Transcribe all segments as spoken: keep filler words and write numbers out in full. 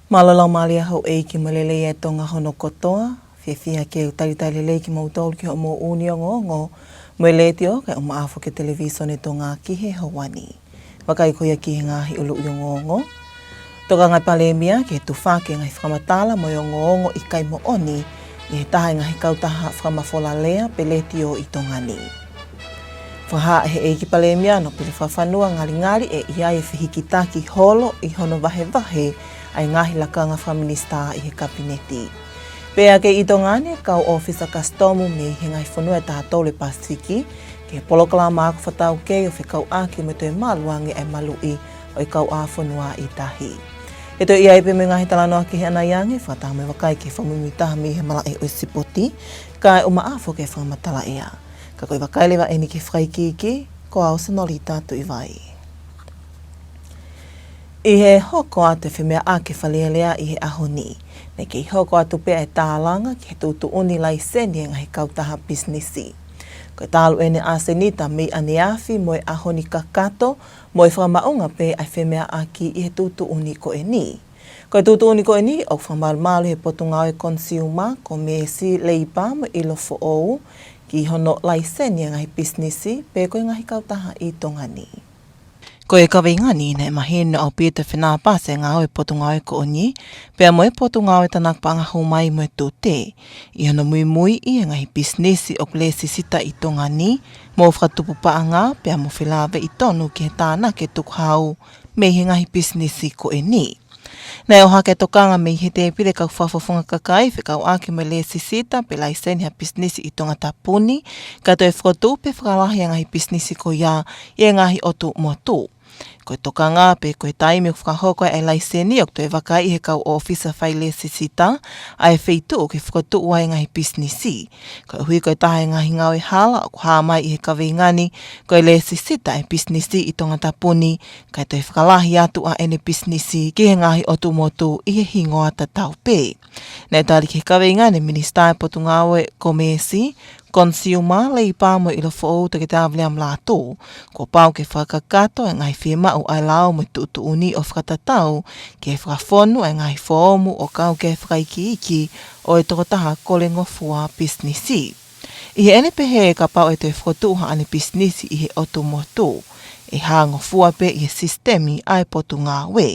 Mālō e laumālie ʻa houʻeiki mo e lelei ʻa Tonga hono kotoa. Fiefia ke u talitali lelei kimoutolu ki hoʻomou ʻū ongoongo mei he Letiō kae ʻumaʻā foki e Televīsone Tonga ki he houa ni. Vakai ko ia ki he ngaahi ʻuluʻi ongoongo. Tokanga e Palēmia ke tufaki e ngaahi fakamatala mo e ongoongo ʻikai moʻoni ʻi he taha e ngaahi kautaha fakamafola lea pe letiō ʻi Tonga ni. Fakahā ʻe he ʻEiki Palēmia Nōpele Fakafanua Ngalingali ʻe ʻi ai e fehikitaki holo ʻi hono vahevahe ʻa e ngaahi lakanga fakaminisitā ʻi he Kapineti. Pea kei ʻi Tonga ni e kau ʻōfisa kasitomu mei he ngaahi fonua ʻe taha tolu e Pasifiki ki he polokalama ako fakataukei ʻo fekauʻaki mo e toe malu ange ʻa e maluʻi ʻo e kauʻāfonua ʻi tahi. ʻE toe ʻi ai pē mo e ngaahi talanoa kehe ʻanai ange, fakataha mo e vakai ki he fakamuimuitaha mei he malaʻe ʻo e sipoti, kae ʻumaʻā foki e fakamatala ʻea. Ka ko e vakai leva eni ki he fakaikiiki, ko au Senolita Tuʻivai. ʻI he hoko atu e femeʻaʻaki Fale Alea ʻi he ʻaho ni, naʻe kei hoko atu pē ʻa e tālanga ki he tuʻutuʻuni laiseni e ngaahi kautaha pisinisi. Ko e talu eni ʻa e senita mei ʻaneafi mo e ʻaho ni kakato mo e fakamaʻunga pē ʻa e femeʻaʻaki ʻi he tuʻutuʻuni ko eni. Ko e tuʻutuʻuni ko eni ʻoku fakamalumalu ʻe he Potungāue Consumer, Commerce, Labour mo e ʻIlo Foʻou ki hono laiseni e ngaahi pisinisi pe ko e ngaahi kautaha ʻi Tonga ni. Ko e kaveinga ni naʻe mahino ʻaupito e fenāpasi e ngāue ʻa e Potungāue ko eni pea mo e Potungāue Tānaki Paʻanga Hū Mai mo e Tute ʻi hono muimui ʻi he ngaahi pisinisi ʻoku lēsisita ʻi Tonga ni mo fakatupu paʻanga pea mo felāveʻi tonu ki he tānaki e tukuhau mei he ngaahi pisinisi ko eni. Naʻe ʻohake e tokanga mei he tēpile kau fakafofonga kakai fekauʻaki mo e lēsisita pe laiseni ha pisinisi ʻi Tongatapu ni, kae toe fokotuʻu pe fakalahi ʻa e ngaahi pisinisi ko ia ʻi he ngaahi ʻotu motu. Ko e tokanga pe ko e taimi ʻoku fakahoko ai e laiseni ʻoku toe vakaiʻi ʻe he kau ʻōfisa fai lēsisita ʻa e feituʻu ke fokotuʻu ai e ngaahi pisinisi. Koeʻuhi ko e taha e ngaahi ngāue hala ʻoku hā mai ʻi he kaveinga ni, ko e lēsisita e pisinisi ʻi Tongatapu ni, kae toe fakalahi atu ʻa ʻene pisinisi ki he ngaahi ʻotu motu ʻi he hingoa tatau pē. Naʻe tali ki he kaveinga ni e Minisitā e Potungāue Commerce, Consumer, Labour mo e ʻIlo Foʻou, Toketā Viliami Lātū, kuo pau ke fakakakato e ngaahi fiemaʻu ʻa e lao mo e tuʻutuʻuni ʻo fakatatau ki he fakafonu e ngaahi foomu ʻo kau ki he fakaikiiki ʻo e tokotaha kolengofua pisinisi. ʻI heʻene pehē, kapau ʻe toe fokotuʻu haʻane pisinisi ʻi he ʻotu motu, ʻe hāngofua pē ʻi he sisitemi ʻa e Potungāue.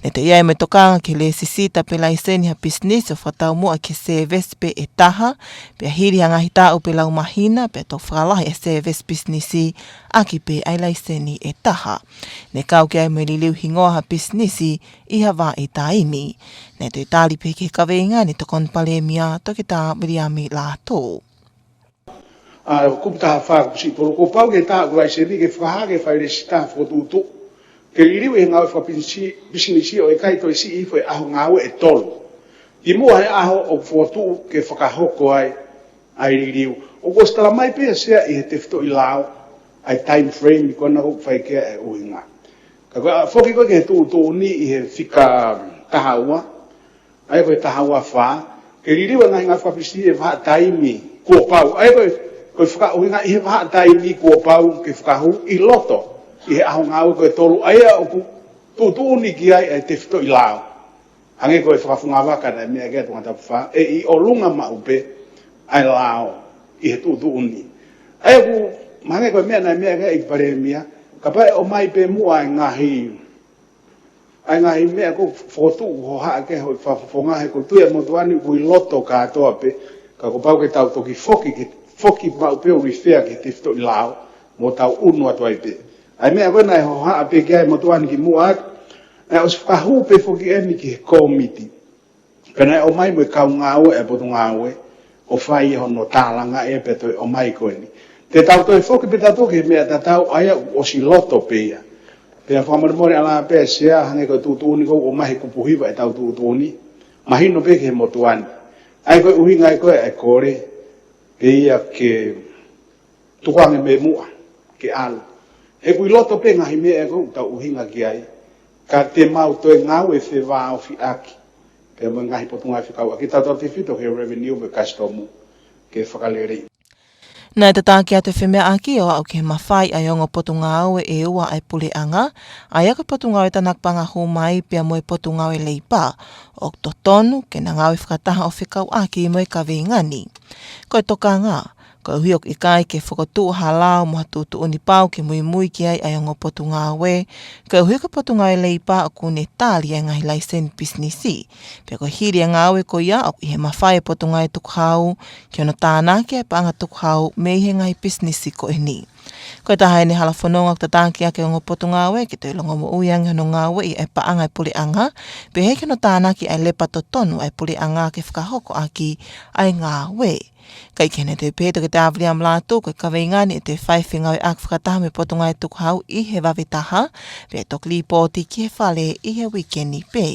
Naʻe toe ʻi ai mo e tokanga ki he lēsisita pe laiseni ha pisinisi ʻo fakataumuʻa ki he sēvesi pē ʻe taha, pea hili ha ngaahi taʻu pe laumāhina pea toki fakalahi e sēvesi pisinisi ʻaki pē ʻa e laiseni ʻe taha. Naʻe kau ki ai mo e liliu hingoa ha pisinisi ʻi ha vahaʻa taimi. Naʻe toe tali pē ki he kaveinga ni e Tokoni Palēmia, Toketā Viliami Lātū. ʻA, kupu taha fā, kupu siʻi tolu, kuo pau ke tā ʻoku laiseni ke fakahā ke fai lēsisita fokotuʻutuʻu ke liliu ʻi he ngāue fakapisinisi, pisinisi ʻo ʻikai toe siʻi hifo e ʻaho ngāue ʻe tolu kimuʻa he ʻaho ʻoku fokotuʻu ke fakahoko ai ʻa e liliu. ʻOku ʻosi tala mai pē ʻe he Sea ʻi he tefitoʻi lao ʻa e time frame ko ena ʻoku fai ki ai e ʻuhinga. Ka ko e foki ko ē ki he tuʻutuʻuni ʻi he fika taha ua, ʻa ia ko e taha ua fā, ke liliu e ngaahi ngāue fakapisinisi ʻi he vahaʻa taimi kuo pau. ʻA ia ko e, ko e fakaʻuhinga ʻi he vahaʻa taimi kuo pau ke fakahū ʻi loto ʻi he ʻaho ngāue ko ē ʻe tolu, ʻa ia ʻoku tuʻutuʻuni ki ai e tefitoʻi lao. Hangē ko e fakafunga vaka naʻe meʻa ki ai Tongatapu fā, ʻe ʻi ʻolunga maʻu pē ʻa e lao ʻi he tuʻutuʻuni. ʻA ia ʻoku, hangē ko e meʻa naʻe meʻa ki ai e Palēmia, kapau ʻe ʻomai pē muʻa e ngaahi ʻa e ngaahi meʻa ʻoku fokotuʻu hohaʻa ki ai hoʻo fakafofonga, he ʻoku ou tui ʻa e motuʻa ni ʻoku ʻi loto kātoa pē, ka kuo pau ke tau toki foki, ke foki maʻu pē ʻo refer ki he tefitoʻi lao, mo tau ʻunu atu ai pē. ʻA e meʻa ko ē naʻe hohaʻa pē ki ai e motuʻa ni kimuʻa atu, naʻe ʻosi fakahū pē foki eni ki he kōmiti. Pea naʻe ʻomai mo e kau ngāue ʻa e Potungāue ʻo fai hono tālanga ʻe pea toe ʻomai ko eni. Te tau toe foki pē tautolu ki he meʻa tatau, ʻa ia ʻoku ʻosi loto pē ia. Pea fakamolemole ʻalā pē Sea, hangē ko e tuʻutuʻuni ʻoku ʻomai he kupu hiva ʻetau tuʻutuʻuni, mahino pē ki he motuʻa ni. ʻA ia ko e ʻuhinga ia ko ē ʻa e kole pē ia ke tukuange mei muʻa ke ʻalu. He ʻoku ʻi loto pē ngaahi meʻa ʻoku tau ʻuhinga ki ai, ka te mau toe ngāue fevāofi ʻaki pea mo e ngaahi potungāue fekauʻaki, tautautefito ki he revenue mo e kasitomu ke fakaleleiʻi. Naʻe tataki atu e femeʻaʻaki ʻo aʻu ki he mafai ʻa e ongo potungāue ʻe ua ʻa e puleʻanga, ʻa ia ko e Potungāue Tānaki Paʻanga Hū Mai pea mo e Potungāue Leipa, ʻoku totonu ke na ngāue fakataha ʻo fekauʻaki mo e kaveinga ni. Ko e tokanga, koeʻuhi ʻoku ʻikai ke fokotuʻu ha lao mo ha tuʻutuʻuni pau ke muimui ki ai ʻa e ongo potungāue, koeʻuhi ko e Potungāue Leipa ʻoku ne tali ʻa e ngaahi laiseni pisinisi. Pea ko e hili ʻa e ngāue ko ia ʻoku ʻi he mafai ʻa e Potungāue Tukuhau ke ne tānaki ʻa e paʻanga tukuhau mei he ngaahi pisinisi ko eni. Ko e taha eni e halafononga ʻoku tataki ʻaki e ongo potungāue ke toe longomoʻui ange hono ngāueʻi ʻa e paʻanga ʻa e puleʻanga, pehē ki hono tānaki ʻa e lepa totonu ʻa e puleʻanga ke fakahoko ʻaki ʻa e ngāue. Kae kehe, naʻe toe pehē ʻe Toketā Viliami Lātū ko e kaveinga ni ʻe toe fai fengāueʻaki fakataha mo e Potungāue Tukuhau ʻi he vave taha, pea toki lipooti ki he Fale ʻi he uike ni pē.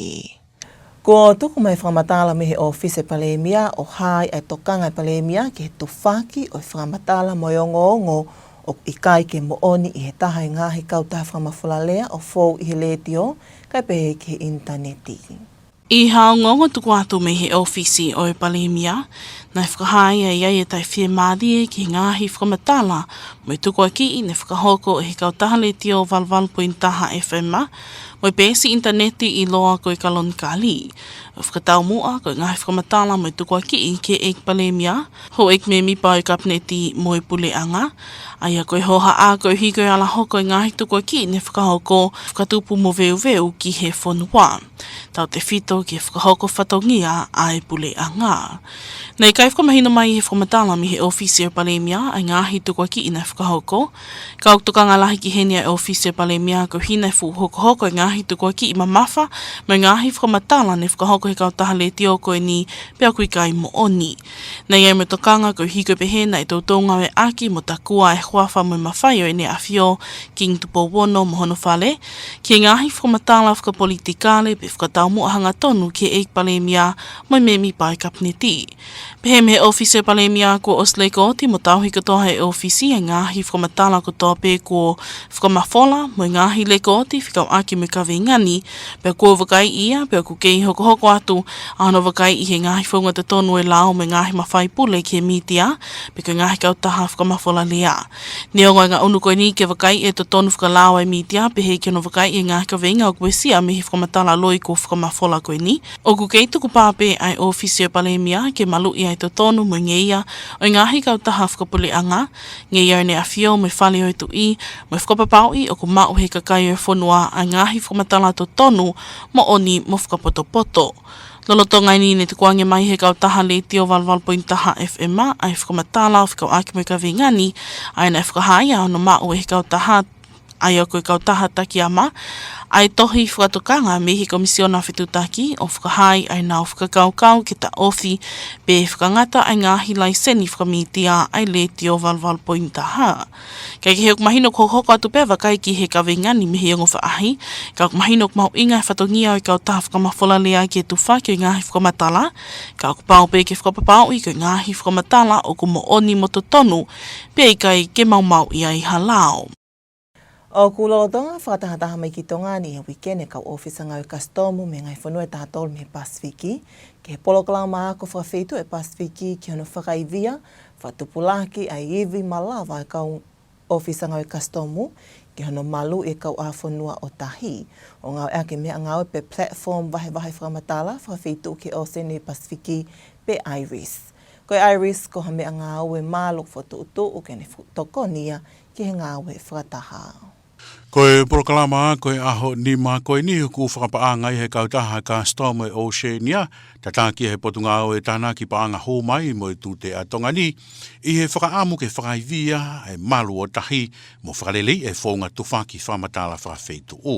Kuo tuku mai e fakamatala mei he ʻŌfisi ʻo e Palēmia ʻo hā ai ʻa e tokanga ʻa e Palēmia ki he tufaki ʻo e fakamatala mo e ongoongo ʻoku ʻikai ke moʻoni ʻi he taha ʻo e ngaahi kautaha fakamafola lea ʻoku fou ʻi he letiō, kae pehē ki he ʻinitaneti. ʻI ha ongoongo tuku atu mei he ʻŌfisi ʻo e Palēmia, naʻe fakahā ai ʻa e taʻefiemālie ki he ngaahi fakamatala mo e tukuakiʻi ne fakahoko ʻe he kautaha letiō valu valu poini taha F M mo e peesi ʻinitaneti ʻiloa ko e Kaloni Kali. ʻO fakataumuʻa ko e ngaahi fakamatala mo e tukuakiʻi ki he ʻEiki Palēmia, Houʻeiki Mēmipa ʻo e Kapineti mo e Puleʻanga, ʻa ia ko e hohaʻa koeʻuhi ko e ala hoko e ngaahi tukuakiʻi ne fakahoko, fakatupu moveuveu ki he fonua, tautefito ki he fakahoko fatongia ʻa e puleʻanga. Naʻe ʻikai fakamahino mai ʻi he fakamatala mei he ʻŌfisi ʻo e Palēmia ʻa e ngaahi tukuakiʻi naʻe fakahoko, ka ʻoku tokanga lahi ki heni ʻa e ʻŌfisi ʻo e Palēmia koeʻuhi naʻe fuʻu hokohoko e ngaahi tukuakiʻi mamafa mo e ngaahi fakamatala ne fakahoko ʻe he kautaha letiō ko eni, pea ʻoku ʻikai moʻoni. Naʻe ʻi ai mo e tokanga koeʻuhi ko e pehē naʻe toutou ngāueʻaki mo takua ʻa e huafa mo e mafai ʻo ʻEne ʻAfio Kingi Tupou Ono mo hono fale ki he ngaahi fakamatala fakapolitikale pe fakataumuʻa hangatonu ki he ʻEiki Palēmia mo e Mēmipa ʻo e Kapineti. Pehē mei he ʻŌfisi ʻo e Palēmia, kuo ʻosi lekooti mo tauhi kotoa ʻe he ʻŌfisi ʻa e ngaahi fakamatala kotoa pē kuo fakamafola mo e ngaahi lekooti fekauʻaki mo e kaveinga ni, pea kuo vakaiʻi ia, pea ʻoku kei hokohoko atu ʻa hono vakaiʻi ʻe he ngaahi founga totonu ʻo e lao mo e ngaahi mafai pule ki he mītia, pe ko e ngaahi kautaha fakamafola lea. Neongo e ngaʻunu ko eni ke vakaiʻi e totonu fakalao ʻa e mītia, pehē ki hono vakaiʻi e ngaahi kaveinga ʻoku uesia mei he fakamatala loi kuo fakamafola ko eni, ʻoku kei tukupā pē ʻa e ʻŌfisi ʻo e Palēmia ke maluʻi ʻa e totonu mo e ngeia ʻo e ngaahi kautaha fakapuleʻanga, ngeia ʻo ʻEne ʻAfio mo e Fale ʻo e Tuʻi, mo e fakapapauʻi ʻoku maʻu ʻe he kakai ʻo e fonua ʻa e ngaahi fakamatala totonu, moʻoni mo fakapotopoto. Lolotonga eni, naʻe tukuange mai ʻe he kautaha letiō valu valu poini taha F M ʻa e fakamatala ʻo fekauʻaki mo e kaveinga ni, ʻa ia naʻe fakahā ai ʻa hono maʻu ʻe he kautaha, ʻa ia ko e kautaha Takiyama, ʻa e tohi fakatokanga mei he Komisiona Fetuʻutaki ʻo fakahā ai ʻa ʻenau fakakaukau ke taʻofi pe fakangata ʻa e ngaahi laiseni fakamītia ʻa e letiō valu valu poini taha. Kae kehe, ʻoku mahino ʻoku hokohoko atu pē ʻa e vakai ki he kaveinga ni mei he ongo faʻahi, ka ʻoku mahino ʻoku mahuʻinga e fatongia ʻo e kautaha fakamafola lea ki he tufaki ʻo e ngaahi fakamatala, ka ʻoku pau pē ke fakapapauʻi ko e ngaahi fakamatala ʻoku moʻoni mo totonu, pea ʻikai ke maumauʻi ai ha lao. ʻOku lolotonga fakatahataha mai ki Tonga ni he uike ni e kau ʻōfisa ngāue kasitomu mei he ngaahi fonua ʻe taha tolu mei he Pasifiki, ki he polokalama ako fakafeituʻu ʻa e Pasifiki ki hono fakaivia, fakatupulaki ʻa e ivi malava ʻa e kau ʻōfisa ngāue kasitomu ki hono maluʻi e kauʻāfonua ʻo tahi, ʻo ngāueʻaki e meʻangāue pe platform vahevahe fakamatala fakafeituʻu ki he ʻŌseni Pasifiki pe IRIS. Ko e IRIS ko ha meʻangāue mālohi fokotuʻutuʻu ke ne fu-, tokoni ia ki he ngāue fakataha. Ko e polokalama ako ʻa e ʻaho nima ko eni ʻoku fakapaʻanga ai ʻe he kautaha kasitomu ʻa e ʻOsēnia, tataki ʻe he Potungāue Tānaki Paʻanga Hū Mai mo e Tute ʻa Tonga ni, ʻi he fakaʻamu ke fakaivia e malu ʻo tahi mo fakaleleiʻi e founga tufaki fakamatala fakafeituʻu.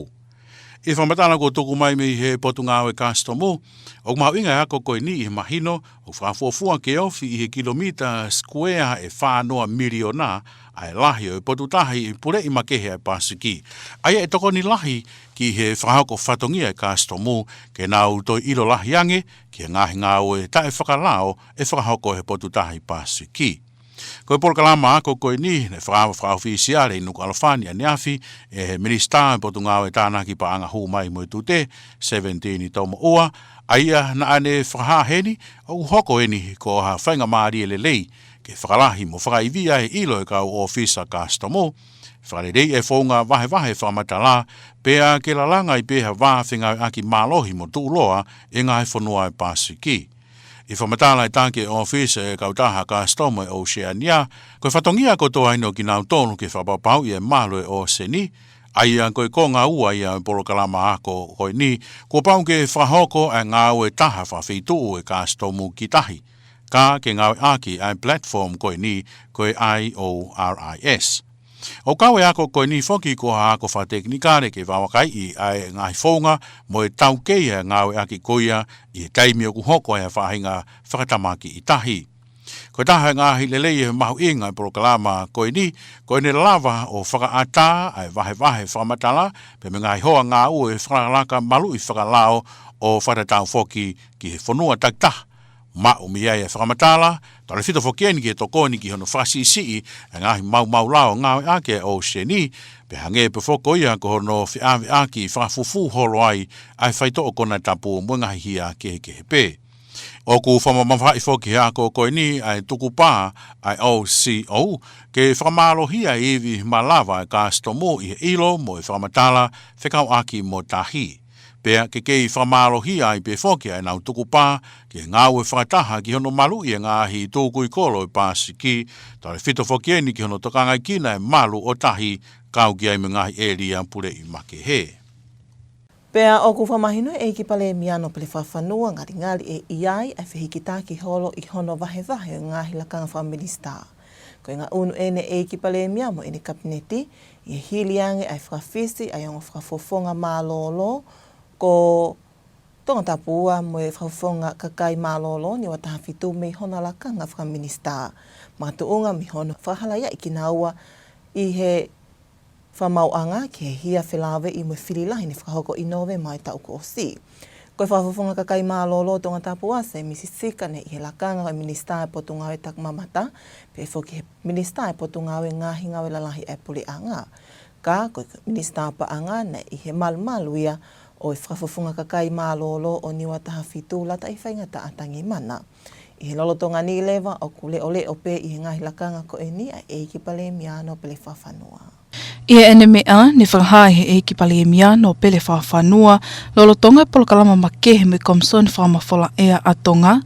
ʻI he fakamatala kuo tuku mai mei he Potungāue Kasitomu, ʻoku mahuʻinga e ako ko eni ʻi he mahino ʻoku fakafuofua ke ofi ʻi he kilomita sikuea ʻe fā noa miliona ʻa e lahi ʻo e potu tahi ʻe puleʻi makehe ʻa e Pasifiki, ʻa ia ʻe tokoni lahi ki he fakahoko fatongia ʻa e kasitomu ke nau toe ʻilo lahi ange ki he ngaahi ngāue taʻefakalao ʻe fakahoko ʻe he potu tahi Pasifiki. Ko e polokalama ako ko eni naʻe fakaava fakaʻofisiale ʻi Nukuʻalofa ni ʻaneafi ʻe he Minisitā ʻo e Potungāue Tānaki Paʻanga Hū Mai mo e Tute, Seventini Tomoʻua, ʻa ia naʻa ne fakahā heni ʻoku hoko eni ko ha faingamālie lelei ʻe fakalahi mo fakaivia ʻe he ʻilo ʻa e kau ʻōfisa kasitomu, fakaleleiʻi e founga vahevahe fakamatala, pea ke lalanga ai pē ha vā fengāueʻaki mālohi mo tuʻuloa ʻi he ngaahi fonua ʻo e Pasifiki. ʻI he fakamatala ʻa e taki ʻōfisa ʻo e kautaha kasitomu ʻa e ʻOsēnia, ko e fatongia kotoa ʻeni ʻo kinautolu ke fakapapauʻi e malu ʻo e ʻōseni, ʻa ia ko e konga ua ia ʻo e polokalama ako ko ʻeni, kuo pau ke fakahoko ʻa e ngāue taha fakafeituʻu ʻa e kasitomu ki tahi, ka ke ngāueʻaki ʻa e platform ko ʻeni ko e I O R I S. ʻOku kau e ako ko ʻeni foki ko ha ako fakatekinikale ke vakavakaiʻi ʻa e ngaahi founga mo e taukei ʻa e ngāueʻaki ko ia ʻi he taimi ʻoku hoko ai ʻa e faʻahinga fakatamaki ʻi tahi. Ko e taha e ngaahi lelei ʻo e mahuʻinga ʻo e polokalama ko ʻeni, ko ʻene lava ʻo fakaʻatā ʻa e vahevahe fakamatala, pea mo e ngaahi hoa ngāue fakalakalaka maluʻi fakalao ʻo fakatatau foki ki he fonua takitaha. Maʻu mei ai ʻa e fakamatala, tautefito foki ʻeni ki he tokoni ki hono fakasiʻisiʻi ʻa e ngaahi maumau lao ngāueʻaki ʻa e ʻōseni, pea hangē pē foki ko ia ko hono feʻaveʻaki fakafufū holo ai ʻa e faitoʻo konatapu mo e ngaahi hia kehekehe pē. ʻOku fakamamafaʻi foki he ako ko ʻeni ʻa e tukupā ʻa e O C O, ke fakamālohia e ivi malava ʻa e kasitomu ʻi he ʻilo mo e fakamatala fekauʻaki mo tahi. Pea ke kei fakamālohia ai pē foki ʻa ʻenau tukupā ki he ngāue fakataha ki hono maluʻi e ngaahi tukui kolo ʻo e Pasifiki, tautefito foki ʻeni ki hono tokangaʻi kinaua e malu ʻo tahi kau ki ai mo e ngaahi ʻēlia puleʻi makehe. Pea ʻoku fakamahino ʻe he ʻEiki Palēmia Nōpele Fakafanua ngalingali ʻe ʻi ai ʻa e fehikitaki holo ʻi hono vahevahe ʻo e ngaahi lakanga fakaminisitā. Ko e ngaʻunu ʻeni ʻa e ʻEiki Palēmia mo ʻene kapineti, ʻi he hili ange ʻa e fakafisi ʻa e ongo fakafofonga mālōlō ko Tongatapu Ua mo e fakafofonga kakai mālōlō Niua Taha Fitu mei hona lakanga fakaminisitā, makatuʻunga mei hono fakahalaiaʻi kinaua ʻi he fakamaauʻanga ki he hia felāveʻi mo e fili lahi naʻe fakahoko ʻi Nōvema ʻo e taʻu kuo ʻosi. Ko e fakafofonga kakai mālōlō Tongatapu Ua, Sēmisi Sika, naʻe ʻi he lakanga ko e Minisitā ʻo e Potungāue Takimamata, pehē foki he Minisitā ʻo e Potungāue Ngaahi Ngāue Lalahi ʻa e Puleʻanga. Ka ko e Minisitā Paʻanga naʻe ʻi he malumalu ia ʻo e fakafofonga kakai mālōlō ʻo Niua Taha Fitu, Lataʻi Faingataʻa Tangimana. ʻI he lolotonga ni leva ʻoku leʻoleʻo pē ʻi he ngaahi lakanga ko ʻeni ʻa e ʻEiki Palēmia Nōpele Fakafanua. ʻI heʻene meʻa, ne fakahā ʻe he ʻEiki Palēmia Nōpele Fakafanua, lolotonga e polokalama makehe mo e Komisoni Fakamafola ʻEa ʻa Tonga,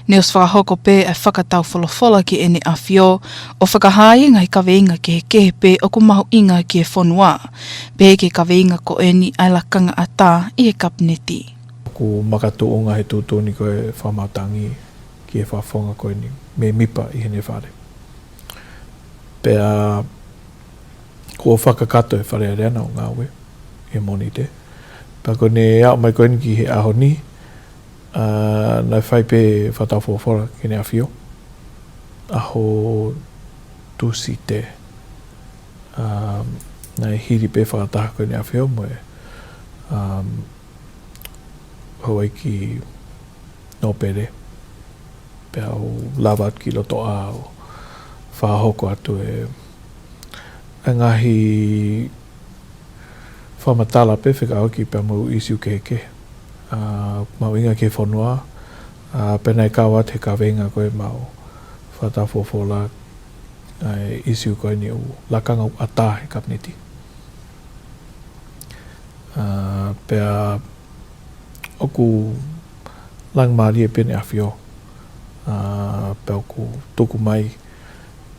ne ʻosi fakahoko pē ʻa e fakataufolofola ki heʻene ʻAfio, ʻo fakahā ai e ngaahi kaveinga kehekehe pē ʻoku mahuʻinga ki he fonua, pehē ki he kaveinga ko ʻeni ʻa e lakanga ʻatā ʻi he kapineti. ʻOku makatuʻunga he tuʻutuʻuni ko e fakamaau tangi ki he fakafofonga ko ʻeni mēmipa ʻi heʻene fale. Pea kuo fakakakato e Fale Alea ʻenau ngāue ʻi he Mōnite. Pea ko ʻene aʻu mai ko ʻeni ki he ʻaho ni, ā, naʻe fai pē fakataufolofola ki heʻene ʻAfio ʻaho Tūsite. Ā, naʻe hili pē fakataha ko ʻene ʻAfio mo e, ā, Houʻeiki Nōpele, pea u lava atu ki loto ʻā ʻo fakahoko atu e, e ngaahi fakamatala pē fekauʻaki pea mo e ʻīsiu kehekehe. Ā, mahuʻinga ki he fonua, ā, pea naʻe kau atu he kaveinga ko e mau fakataufolofola, ā, e ʻīsiu ko ʻeni ʻoku lakanga ʻoku ʻatā he kapineti. Ā, pea ʻoku laumālie pē ʻene ʻAfio, ā, pea ʻoku tuku mai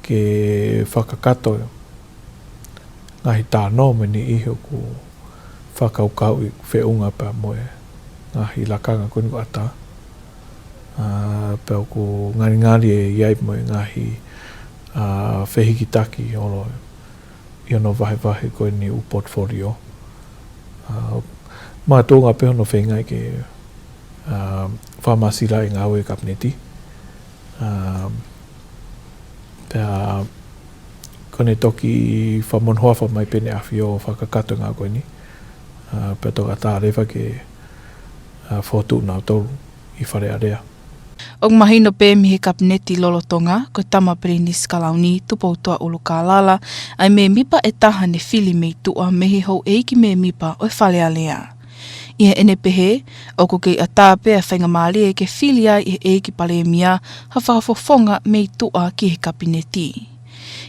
ke fakakakato e ngaahi talanoa mo e niʻihi ʻoku fakakaukauʻi feʻunga pea mo e ngaahi lakanga ko ʻeni ʻoku ʻatā. Ā, pea ʻoku ngalingali ʻe ʻi ai mo e ngaahi, ā, fehikitaki holo ʻi hono vahevahe ko ʻeni ʻū portfolio. Ā, makatuʻunga pē hono feingaʻi ke, ā, fakamāsilaʻi e ngāue ʻa e kapineti. Ā, pea ko ʻene toki fakamonū holo mai pē ʻene ʻAfio ʻo fakakakato e ngāue ko ʻeni. Ā, pea toki ʻatā leva ke, ā, fokotuʻu nautolu ʻi Fale Alea. ʻOku mahino pē mei he kapineti lolotonga, ko e Tama Pilinisi Kalauni Tupoutoʻa ʻUlukālala ʻa e mēmipa ʻe taha ne fili mei tuʻa mei he houʻeiki mēmipa ʻo e Fale Alea. ʻI heʻene pehē, ʻoku kei ʻatā pē ʻa e faingamālie ke fili ai ʻe he ʻEiki Palēmia ha fakafofonga mei tuʻa ki he Kapineti.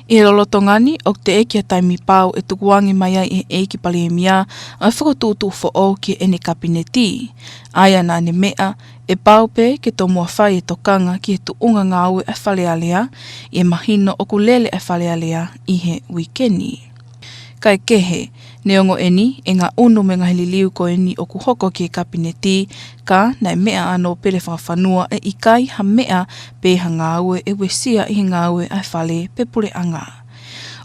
ʻI he lolotonga ni, ʻoku teʻeki ha taimi pau ʻe tukuange mai ai ʻe he ʻEiki Palēmia ʻa e fokotuʻutuʻu foʻou ki heʻene Kapineti. ʻA ia naʻa ne meʻa, ʻe pau pē ke tomuʻa fai e tokanga ki he tuʻunga ngāue ʻa e Fale Alea, ʻi he mahino ʻoku lele ʻa e Fale Alea ʻi he uike ni. Kae kehe, neongo eni e ngaʻunu mo e ngaahi liliu ko eni ʻoku hoko ki he Kapineti, ka naʻe meʻa ʻa Nōpele Fakafanua ʻe ʻikai ha meʻa pe ha ngāue ʻe uesia ʻi he ngāue ʻa e Fale pe Puleʻanga.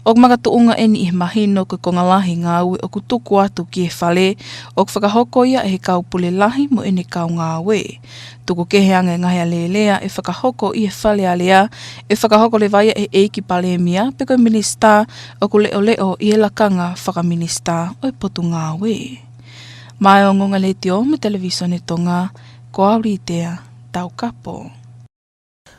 ʻOku makatuʻunga eni ʻi he mahino ko e konga lahi e ngāue ʻoku tuku atu ki he Fale, ʻoku fakahoko ia ʻe he kau pule lahi mo ʻene kau ngāue. Tuku kehe ange e ngaahi alēlea ʻe fakahoko ʻi he Fale Alea, ʻe fakahoko leva ia ʻe he ʻEiki Palēmia pe ko e Minisitā ʻoku leʻoleʻo ʻi he lakanga fakaminisitā ʻo e Potungāue. Maʻá e Ongoongo Letiō mo e Televisone Tonga, ko au Litea Taukapo.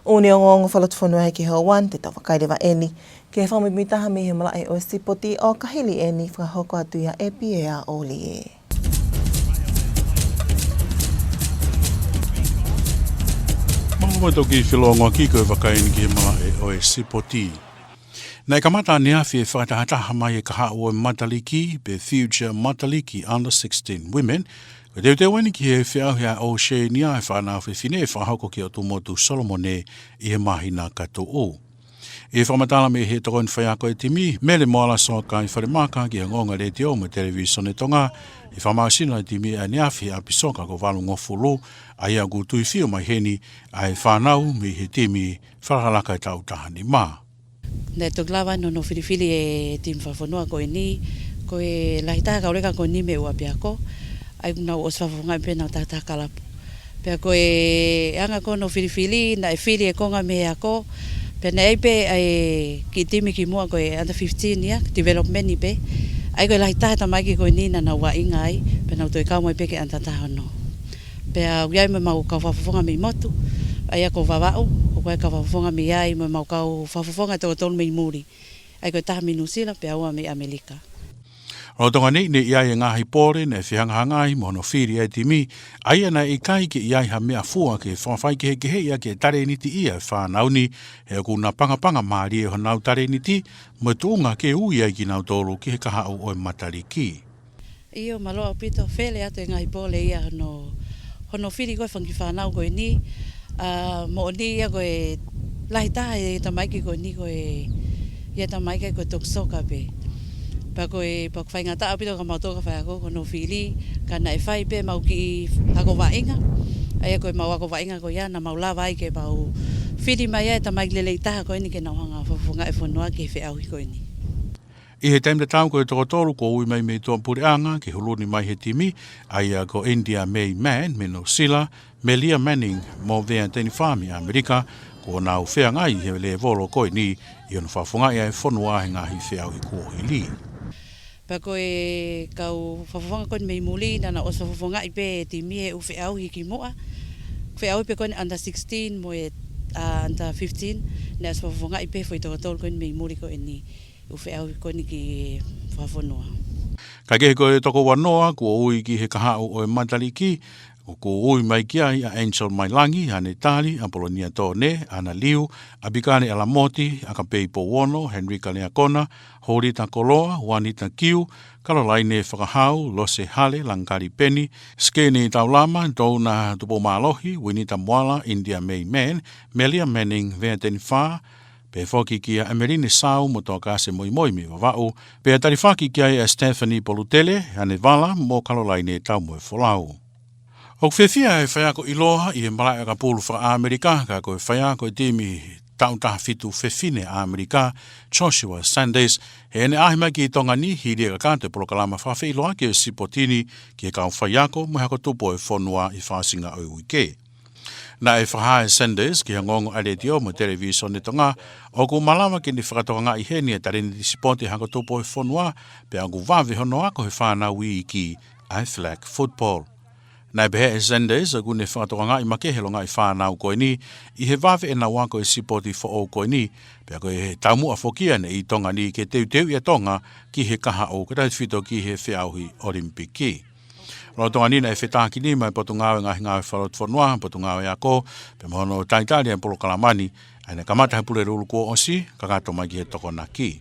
ʻOku ne ongoongo fakalotofonua ʻi he houa ni, te tau vakai leva eni ki he fakamuimuitaha mei he malaʻe ʻo e sipoti ʻo ka hili eni fakahoko atu ia ʻe Piea ʻOlie. Mālō muʻa e feʻiloaki ko e vakai eni ki he malaʻe ʻo e sipoti. Naʻe kamata ʻaneafi e fakatahataha mai e kahaʻu ʻo e Mataliki, pe Future Mataliki Under sixteen Women, ko e teuteu eni ki he feʻauhi ʻa ʻOsēnia ʻa e fānau fefine ʻe fakahoko ki ʻOtumotu Solomone ʻi he māhina ka tuʻu. ʻI he fakamatala mei he tokoni faiako e timi, Mele Moala Soakai Falemaka, ki he Ongoongo Letiō mo e Televisone Tonga, ʻi he fakamāsino e timi ʻaneafi ʻi ʻapi soka ko Valungofulu, ʻa ia ʻoku tuifio mai heni ʻa e fānau mei he timi fakalakalaka e taʻu taha nima. Naʻe toki lava hono filifili e timi fakafonua ko eni, ko e lahi taha e kau leka ko eni mei he ʻū ʻapiako, ʻa ia ʻoku nau ʻosi fakafofongaʻi pē ʻenau taha taha kalapu. Pea ko e anga ko hono filifili, naʻe fili e konga mei he ako, pea naʻe ʻi ai pē ʻa e kiʻi timi kimuʻa ko e under fifteen ia, development pē. ʻA ia ko e lahi taha e tamaiki ko eni naʻa nau vaʻinga ai, pea nau toe kau mai pē ki he under taha ono. Pea ʻoku ʻi ai mo ʻemau kau fakafofonga mei motu, ʻa ia ko Vavaʻu, ʻoku ʻi ai e kau fakafofonga mei ai mo ʻemau kau fakafofonga ʻe toko tolu mei muli. ʻA ia ko e taha mei Nuʻusila, pea ua mei ʻAmelika. Lolotonga ni, naʻe ʻi ai e ngaahi pole naʻe fehangahangai mo hono fili ʻa e timi, ʻa ia naʻe ʻikai ke ʻi ai ha meʻafua ke fakafaikehekeheʻi ʻaki e talēniti ʻa e fānau ni, he ʻoku napangapanga mālie honau talēniti, mo e tuʻunga ke ui ai kinautolu ki he kahaʻu ʻo e Mataliki. ʻIo, mālō ʻaupito, fele atu e ngaahi pole ia hono, hono fili ko e fanga kiʻi fānau ko eni, ʻa, moʻoni ia ko e lahi taha e tamaiki ko eni ko e, ia tamaiki ko e toki soka pē. Pea ko e, pea ʻoku faingataʻa ʻaupito kia mautolu kau faiako ko hono fili, ka naʻe fai pē ʻemau kiʻi ako vaʻinga, ʻa ia ko ʻemau ako vaʻinga ko ia naʻa mau lava ai ke mau fili mai ai e tamaiki lelei taha ko eni ke nau hanga ʻo fakafofongaʻi e fonua ki he feʻauhi ko eni. ʻI he taimi tatau ko e toko tolu kuo ui mai mei tuʻapuleʻanga ke hulu ni mai he timi, ʻa ia ko India May Mann mei Nuʻusila, Melia Manning mo Vea Tenifa mei ʻAmelika, kuo nau feangai he lēvolo ko eni ʻi hono fakafofongaʻi ʻa e fonua he ngaahi feʻauhi kuo hili. Pea ko e kau fakafofonga ko eni mei muli, naʻa nau ʻosi fakafofongaʻi pē e timi he ʻū feʻauhi kimuʻa. Feʻauhi pē ko eni under sixteen mo e, ʻa, under fifteen, naʻe ʻosi fakafofongaʻi pē foʻi toko tolu ko eni mei muli ko eni. ʻŪ feʻauhi ko eni ki he fakafonua. Kae kehe ko e toko uanoa kuo ui ki he kahaʻu ʻo e Mataliki, ʻoku ui mai ki ai ʻa Angel Mailangi, Hane Tali, ʻApolonia Tone, ʻAna Liu, ʻApikale ʻAlamoti, ʻAkapei Pouono, Henrika Leakona, Holita Koloa, Uanita Kiu, Kalolaine Fakahau, Lose Hale, Langakali Peni, Skeni Taulama, Touna Tupou Mālohi, Uinita Moala, India May Mann, Melia Manning, Vea Tenifa, pehē foki kia ʻEmeline Sau mo Toakase Moimoi mei Vavaʻu, pea talifaki ki ai ʻa Stephanie Polutele, Hane Vala mo Kalolaine Taumoefolau. ʻOku fiefia e faiako ʻiloa ʻi he malaʻe ʻakapulu faka-ʻAmelika, ka ko e faiako e timi taʻu taha fitu fefine ʻa ʻAmelika, Joshua Sanders, heʻene ʻaʻahi mai ki Tonga ni, hili e kakato e polokalama fakafeʻiloaki e sipoti ni ki he kau faiako mo e hako tupu ʻo e fonua ʻi he fakaʻosinga ʻo e uike. Naʻe fakahā ʻe Sanders ki he Ongoongo ʻa e Letiō mo e Televisone Tonga, ʻoku malava ke ne fakatokangaʻi heni e talēniti sipoti e hako tupu ʻo e fonua, pea ʻoku vave hono ako he fānau iiki ʻa e flag football. Naʻe pehē ʻe Sanders ʻoku ne fakatokangaʻi makehe e longaʻi fānau ko eni ʻi he vave ʻenau ako e sipoti foʻou ko eni, pea ko e taumuʻa foki ia ʻi Tonga ni ke teuteuʻi ʻa Tonga ki he kahaʻu kae tautefito ki he feʻauhi ʻOlimipiki. Lolotonga ni naʻe fetākinima ʻe he Potungāue Ngaahi Ngāue Fakalotofonua, Potungāue Ako, pea mo hono talitali ʻa e polokalama ni, ʻa ia naʻe kamata he Pulelulu kuo ʻosi, kakato mai ki he Tokonaki. ʻI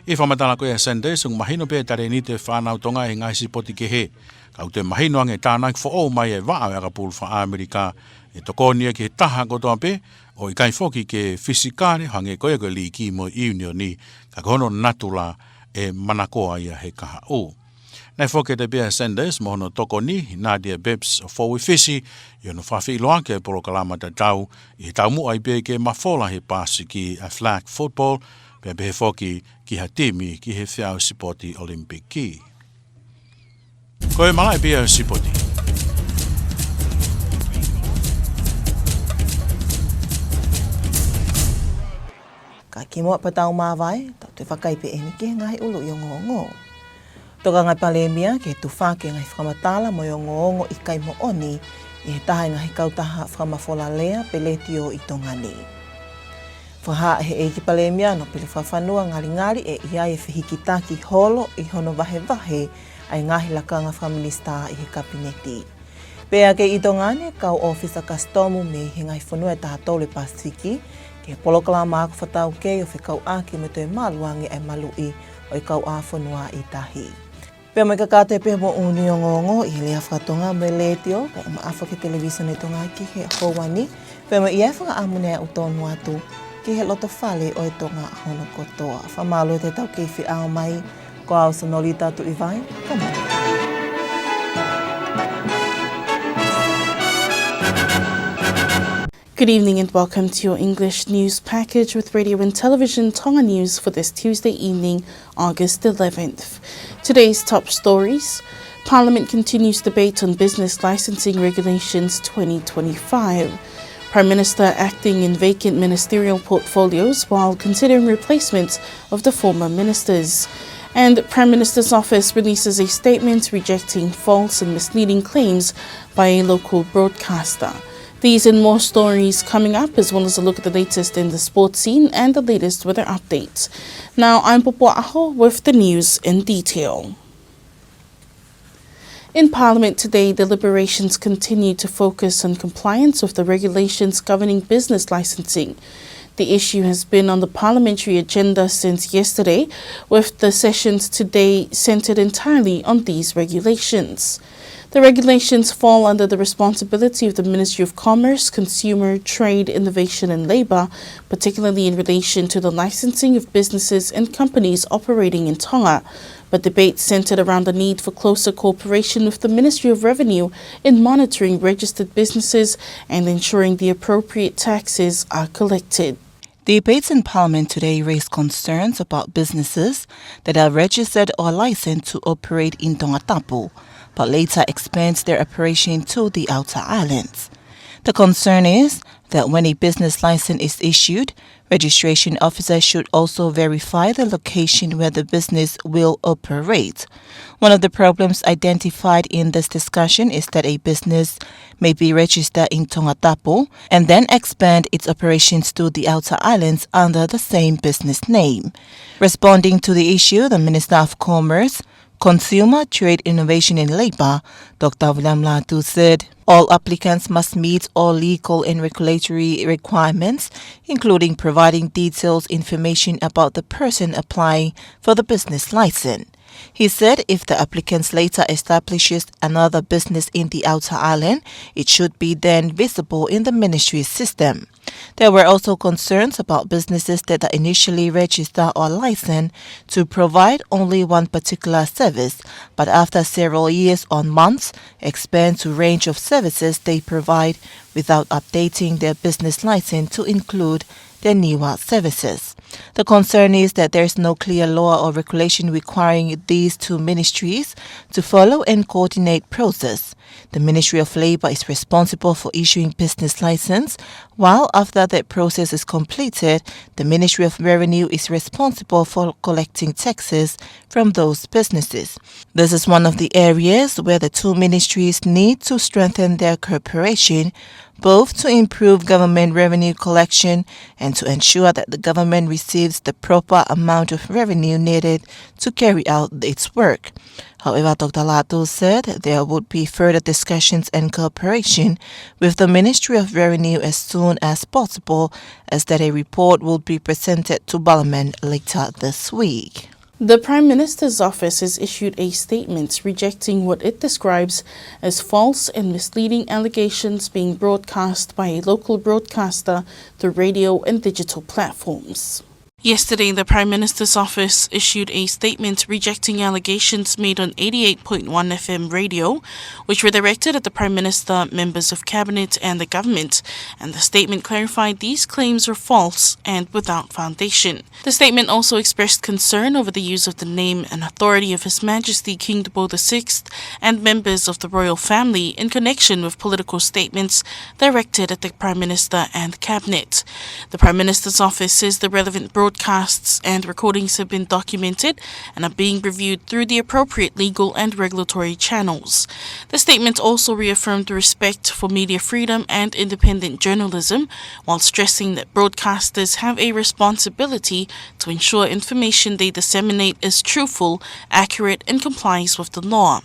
he fakamatala ko ia ʻa Sanders, ʻoku mahino pē e talēniti ʻa e fānau Tonga ʻi he ngaahi sipoti kehe. Ka ʻoku toe mahino ange e tānaki foʻou mai e vaʻa ʻo e ʻakapulu faka-ʻAmelika, ʻe tokoni ia ki he taha kotoa pē, ʻo ʻikai foki ke fisikale, hangē ko ia ko e liiki mo e ʻiunioni, ka ko hono natula ʻe manakoa ia he kahaʻu. Naʻe foki atu pē ʻa Sanders mo hono tokoni, Nadia Bebbs ʻo Foui Fisi, ʻi hono fakaʻiloa ki he polokalama tatau, ʻi he taumuʻa ai pē ke mafola he Pasifiki ʻa e flag football, pea pehē foki ki ha timi ki he feʻau sipoti ʻOlimipiki. Ko e malaʻe pē ia ʻo e sipoti. Ka kimuʻa pea tau māvae, tau toe vakai pē eni ki he ngaahi ʻuluʻi ongoongo. Tokanga e Palēmia ke tufaki e ngaahi fakamatala mo e ongoongo ʻikai moʻoni ʻi he taha e ngaahi kautaha fakamafola lea pe letiō ʻi Tonga ni. Fakahā ʻe he ʻEiki Palēmia Nōpele Fakafanua Ngalingali ʻe ʻi ai e fehikitaki holo ʻi hono vahevahe ʻa e ngaahi lakanga fakaminisitā ʻi he Kapineti. Pea kei ʻi Tonga ni e kau ʻōfisa kasitomu mei he ngaahi fonua ʻe taha tolu ʻo e Pasifiki, ki he polokalama ako fakataukei ʻo fekauʻaki mo e toe malu ange ʻa e maluʻi ʻo e kauʻāfonua ʻi tahi. Pea mo e kakato pē mo e ʻuluʻi ongoongo ʻi he lea faka-Tonga mo e letiō, kae ʻumaʻā foki e televīsone Tonga ki he houa ni, pea mo e ʻi ai e fakaʻamu ne aʻu tonu atu ki he lotofale ʻo e Tonga hono kotoa. Fakamālō atu e tau kei feʻao mai, ko au Sonolita Tuʻivai, ka mou. Good evening and welcome to your English news package with Radio and Television Tonga News for this Tuesday evening, August eleventh. Today's top stories. Parliament continues debate on business licensing regulations twenty twenty-five. Prime Minister acting in vacant ministerial portfolios while considering replacements of the former ministers. And Prime Minister's office releases a statement rejecting false and misleading claims by a local broadcaster. These and more stories coming up, as well as a look at the latest in the sports scene and the latest weather updates. Now, I'm Popo Aho with the news in detail. In Parliament today, deliberations continue to focus on compliance with the regulations governing business licensing. The issue has been on the parliamentary agenda since yesterday, with the sessions today centered entirely on these regulations. The regulations fall under the responsibility of the Ministry of Commerce, Consumer, Trade, Innovation and Labour, particularly in relation to the licensing of businesses and companies operating in Tonga. But debate centered around the need for closer cooperation with the Ministry of Revenue in monitoring registered businesses and ensuring the appropriate taxes are collected. Debates in Parliament today raised concerns about businesses that are registered or licensed to operate in Tongatapu, but later expand their operation to the outer islands. The concern is that when a business license is issued, registration officers should also verify the location where the business will operate. One of the problems identified in this discussion is that a business may be registered in Tongatapu and then expand its operations to the outer islands under the same business name. Responding to the issue, the Minister of Commerce, Consumer, Trade, Innovation and Labour, Doctor William Latu said all applicants must meet all legal and regulatory requirements, including providing detailed information about the person applying for the business license. He said if the applicants later establishes another business in the outer island, it should be then visible in the ministry's system. There were also concerns about businesses that are initially registered or licensed to provide only one particular service, but after several years or months, expand to range of services they provide without updating their business license to include their newer services. The concern is that there is no clear law or regulation requiring these two ministries to follow and coordinate process. The Ministry of Labour is responsible for issuing business license, while after that process is completed, the Ministry of Revenue is responsible for collecting taxes from those businesses. This is one of the areas where the two ministries need to strengthen their cooperation, both to improve government revenue collection and to ensure that the government receives the proper amount of revenue needed to carry out its work. However, Doctor Latu said there would be further discussions and cooperation with the Ministry of Revenue as soon as possible, as that a report will be presented to Parliament later this week. The Prime Minister's office has issued a statement rejecting what it describes as false and misleading allegations being broadcast by a local broadcaster through radio and digital platforms. Yesterday, the Prime Minister's office issued a statement rejecting allegations made on eighty-eight point one F M radio, which were directed at the Prime Minister, members of Cabinet, and the government, and the statement clarified these claims were false and without foundation. The statement also expressed concern over the use of the name and authority of His Majesty King Tupou the sixth and members of the royal family in connection with political statements directed at the Prime Minister and Cabinet. The Prime Minister's office says the relevant broadcasts and recordings have been documented and are being reviewed through the appropriate legal and regulatory channels. The statement also reaffirmed respect for media freedom and independent journalism, while stressing that broadcasters have a responsibility to ensure information they disseminate is truthful, accurate, and complies with the law.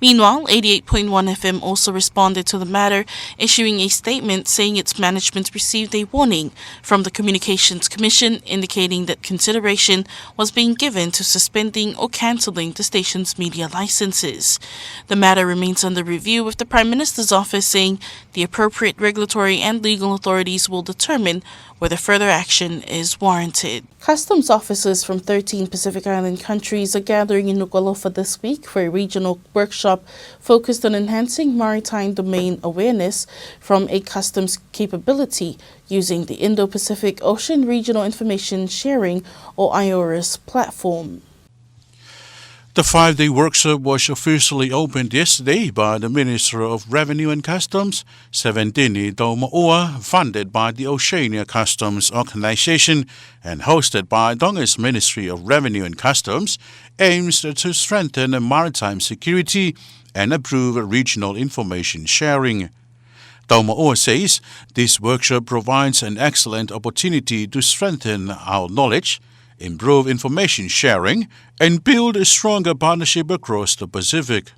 Meanwhile, eighty-eight point one F M also responded to the matter, issuing a statement saying its management received a warning from the Communications Commission indicating that consideration was being given to suspending or cancelling the station's media licenses. The matter remains under review, with the Prime Minister's office saying the appropriate regulatory and legal authorities will determine whether further action is warranted. Customs officers from thirteen Pacific Island countries are gathering in Nukuʻalofa this week for a regional workshop focused on enhancing maritime domain awareness from a customs capability using the Indo-Pacific Ocean Regional Information Sharing, or IORIS, platform. The five-day workshop was officially opened yesterday by the Minister of Revenue and Customs, Seventini Toumoʻua, funded by the Oceania Customs Organization and hosted by Tonga's Ministry of Revenue and Customs, aims to strengthen maritime security and improve regional information sharing. Toumoʻua says this workshop provides an excellent opportunity to strengthen our knowledge, improve information sharing, and build a stronger partnership across the Pacific.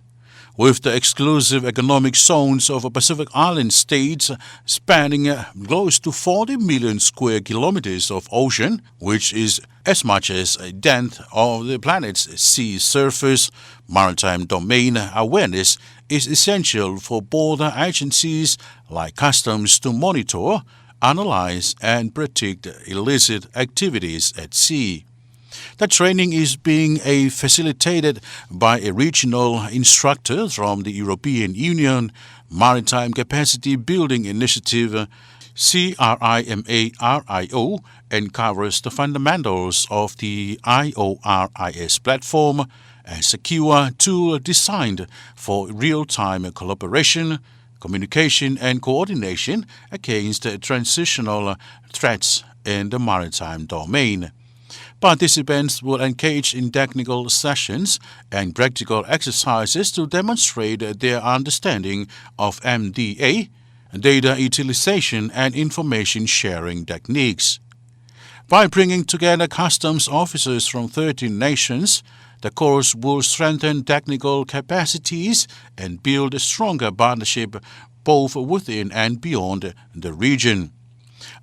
With the exclusive economic zones of Pacific Island states spanning, uh, close to forty million square kilometers of ocean, which is as much as a tenth of the planet's sea surface, maritime domain awareness is essential for border agencies like Customs to monitor, analyze, and predict illicit activities at sea. The training is being, uh, facilitated by a regional instructor from the European Union Maritime Capacity Building Initiative, C R I M A R I O, and covers the fundamentals of the I O R I S platform, a secure tool designed for real-time collaboration, communication, and coordination against transitional threats in the maritime domain. Participants will engage in technical sessions and practical exercises to demonstrate their understanding of M D A, data utilization, and information sharing techniques. By bringing together customs officers from thirteen nations, the course will strengthen technical capacities and build a stronger partnership both within and beyond the region.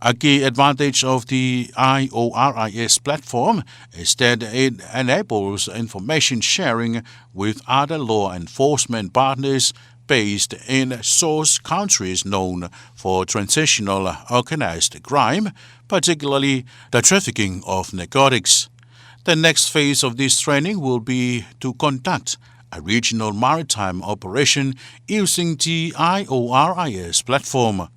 A key advantage of the I O R I S platform is that it enables information sharing with other law enforcement partners based in source countries known for transnational organized crime, particularly the trafficking of narcotics. The next phase of this training will be to conduct a regional maritime operation using the I O R I S platform.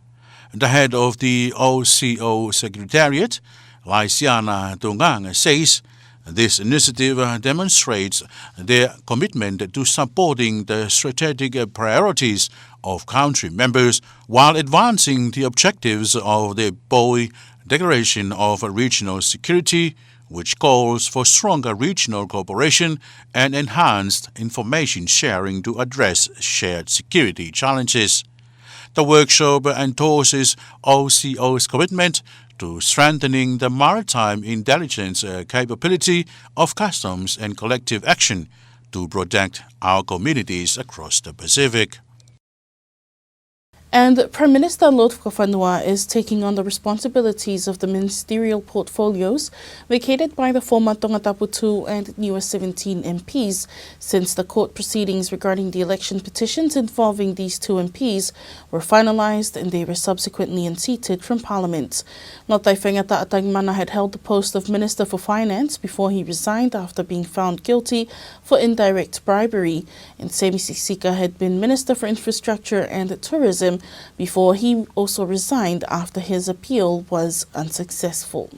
The head of the O C O Secretariat, Laisiana Tungang, says this initiative, uh, demonstrates their commitment to supporting the strategic, uh, priorities of country members while advancing the objectives of the Boi Declaration of Regional Security, which calls for stronger regional cooperation and enhanced information sharing to address shared security challenges. The workshop endorses O C O's commitment to strengthening the maritime intelligence, uh, capability of customs and collective action to protect our communities across the Pacific. And Prime Minister Lord Fakafanua is taking on the responsibilities of the ministerial portfolios vacated by the former Tongatapu two and Niua seventeen M Ps, since the court proceedings regarding the election petitions involving these two M Ps were finalized and they were subsequently unseated from Parliament. Lātai Faingataʻa Tangimana had held the post of Minister for Finance before he resigned after being found guilty for indirect bribery, and Semi Sisika had been Minister for Infrastructure and Tourism before he also resigned after his appeal was unsuccessful.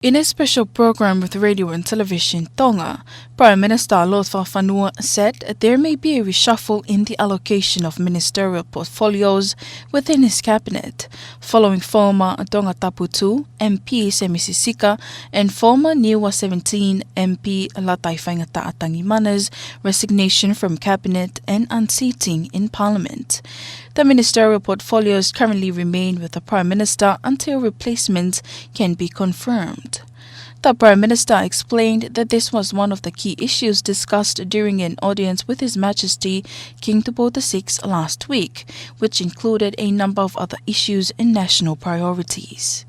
In a special program with Radio and Television Tonga, Prime Minister Lord Fakafanua said there may be a reshuffle in the allocation of ministerial portfolios within his cabinet, following former Tongatapu two M P Semi Sisika and former Niua seventeen M P Lātai Faingataʻa Tangimana's resignation from cabinet and unseating in Parliament. The ministerial portfolios currently remain with the Prime Minister until replacements can be confirmed. The Prime Minister explained that this was one of the key issues discussed during an audience with His Majesty King Tupou the sixth last week, which included a number of other issues and national priorities.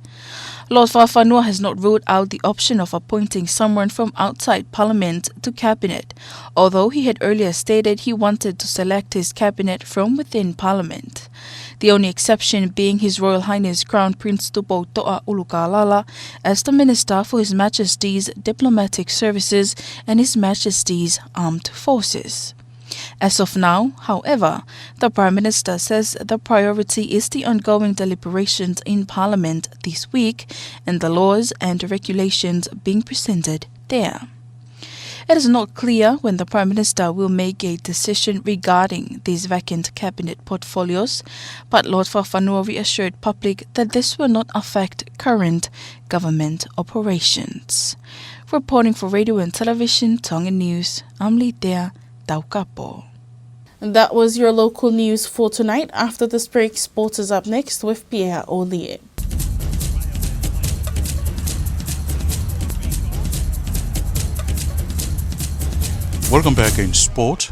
Lord Fakafanua has not ruled out the option of appointing someone from outside Parliament to Cabinet, although he had earlier stated he wanted to select his cabinet from within Parliament, the only exception being His Royal Highness Crown Prince Tupoutoʻa ʻUlukalala as the Minister for His Majesty's Diplomatic Services and His Majesty's Armed Forces. As of now, however, the Prime Minister says the priority is the ongoing deliberations in Parliament this week and the laws and regulations being presented there. It is not clear when the Prime Minister will make a decision regarding these vacant cabinet portfolios, but Lord Fakafanua reassured public that this will not affect current government operations. Reporting for Radio and Television Tonga News, I'm Litea Taukapo. That was your local news for tonight. After this break, sport is up next with Pierre Olie. Welcome back in sport.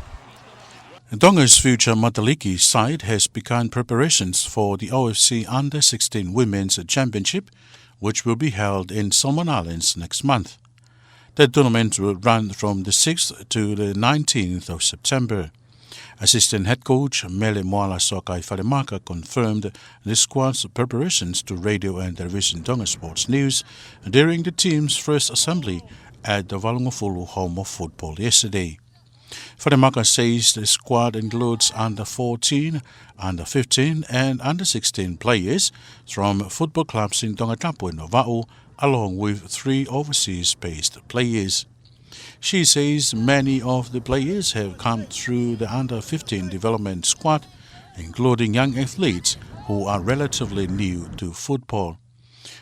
Tonga's future Mataliki side has begun preparations for the O F C Under sixteen Women's Championship, which will be held in Solomon Islands next month. The tournament will run from the sixth to the nineteenth of September. Assistant head coach Mele Moala Sokai Falemaka confirmed the squad's preparations to Radio and Television Tonga Sports News during the team's first assembly at the Valungofulu Home of Football yesterday. Falemaka says the squad includes under fourteen, under fifteen, and under sixteen players from football clubs in Tongatapu and Vavaʻu, along with three overseas-based players. She says many of the players have come through the under fifteen development squad, including young athletes who are relatively new to football.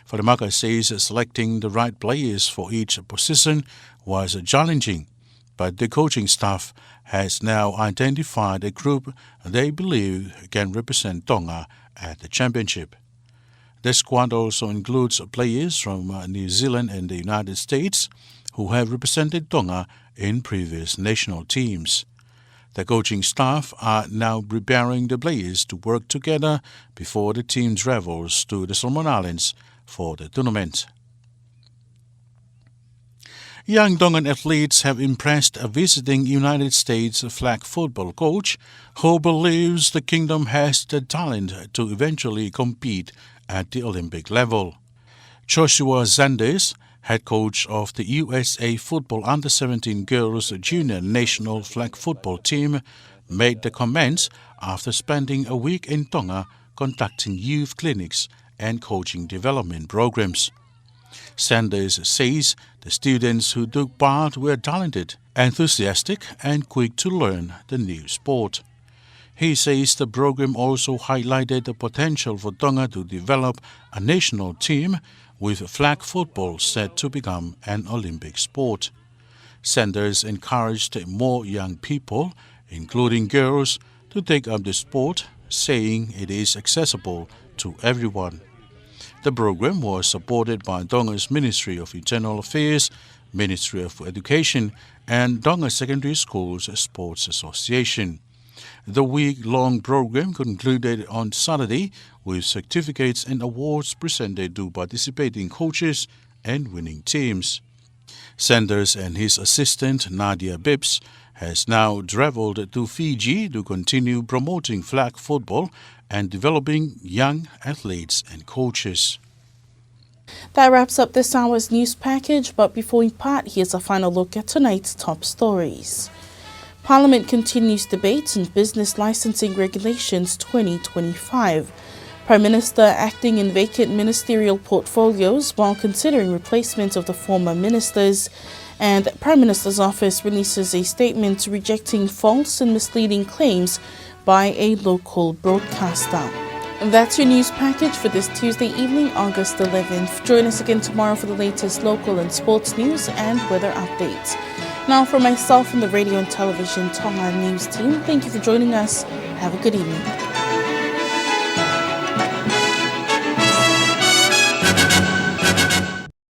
Falemaka says selecting the right players for each position was challenging, but the coaching staff has now identified a group they believe can represent Tonga at the championship. The squad also includes players from, uh, New Zealand and the United States who have represented Tonga in previous national teams. The coaching staff are now preparing the players to work together before the team travels to the Solomon Islands for the tournament. Young Tongan athletes have impressed a visiting United States flag football coach who believes the kingdom has the talent to eventually compete at the Olympic level. Joshua Sanders, head coach of the U S A football under seventeen girls junior national flag football team, made the comments after spending a week in Tonga conducting youth clinics and coaching development programs. Sanders says the students who took part were talented, enthusiastic, and quick to learn the new sport. He says the program also highlighted the potential for Tonga to develop a national team, with flag football set to become an Olympic sport. Sanders encouraged more young people, including girls, to take up the sport saying it is accessible to everyone. The program was supported by Tonga's Ministry of Internal Affairs, Ministry of Education, and Tonga Secondary Schools Sports Association. The week-long program concluded on Saturday with certificates and awards presented to participating coaches and winning teams. Sanders and his assistant, Nadia Bibbs, has now traveled to Fiji to continue promoting flag football and developing young athletes and coaches. That wraps up this hour's news package, but before we part, here's a final look at tonight's top stories. Parliament continues debates on business licensing regulations twenty twenty-five. Prime Minister acting in vacant ministerial portfolios while considering replacement of the former ministers. And Prime Minister's office releases a statement rejecting false and misleading claims by a local broadcaster. That's your news package for this Tuesday evening, August eleventh. Join us again tomorrow for the latest local and sports news and weather updates. Now, from myself and the Radio and Television Tonga News team, thank you for joining us. Have a good evening.